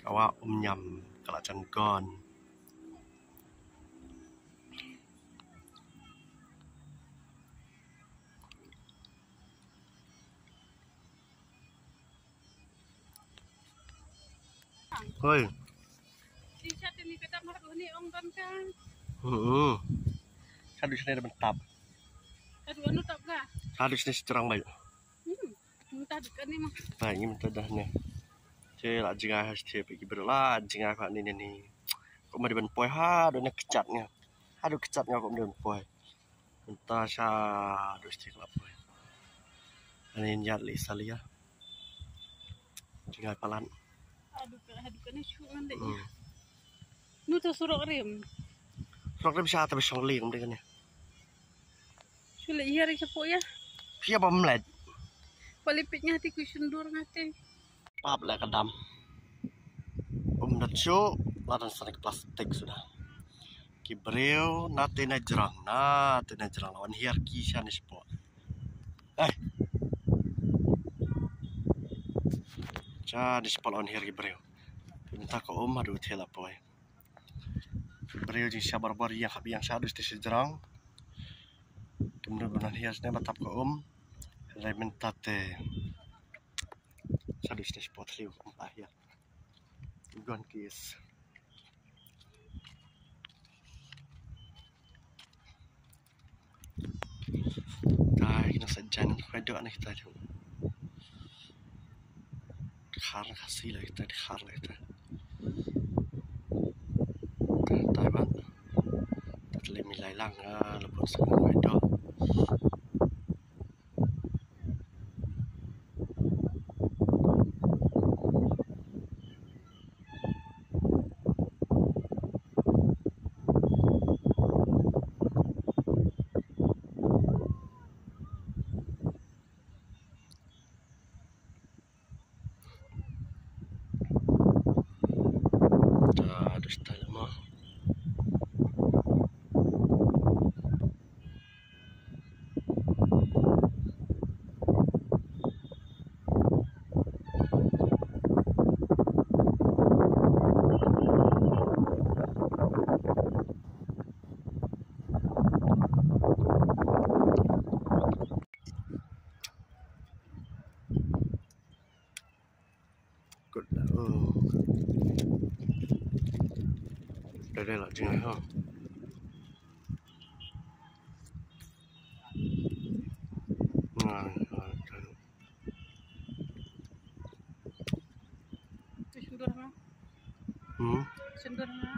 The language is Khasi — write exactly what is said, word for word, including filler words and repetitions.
Ka wah um ñiam ka la jan gon. Hoi. Shisha te ni ka dam haduh ni ong don ka. Hmm. Haduh sini ada mentap. Haduh anu tap ka. Haduh sini seterang baik. Hmm. Mentap dekat ni mah. Baik ni mentap dah ni. Cek lah jngai ha siti phi ki briew lah jngai pha ni ni ni. Ko ma dei ban poi haduh ni kechat nga. Haduh kechat nga ko ma dei ban poi. Mynta sha haduh siti la poi. Ani ñiat li salia. Jngai palat. Haduh ka haduh ka ni shu ngan dei. Hmm. Nu tu surok rim. Surok rim sha ta ba shong ling dei ka ni. Shu le hiar ka po ya. Pia ba mlet. Pali pit nga ti ku shundur nga ti. Pap la ka dam. Um dat shu la dan sanik plastik suda. Ki briew na te na jrang na te na jrang lawan hiar ki sha ni spot. Eh. Sha ni spot lawan hiar ki briew. Mynta ko um haduh thela poi. Briew jing sha barbar yang hap yang sha dus te sha jrang. Kum du banan hias ne batap ko um. Lai mynta te. Sha dus te spot liu um pa hias. Gon kis. Tai na sa jan khoi do na kita tu. Khar khasi la kita khar la kita. Tai ban. Tat le mi lai lang ah la pun sa khoi do. Da, da sta lama. Kut dah. Oh. Dah, dah lah, jangan ha. Nah, nah, dah. Tu sendur ha. Hmm. Sendur ha.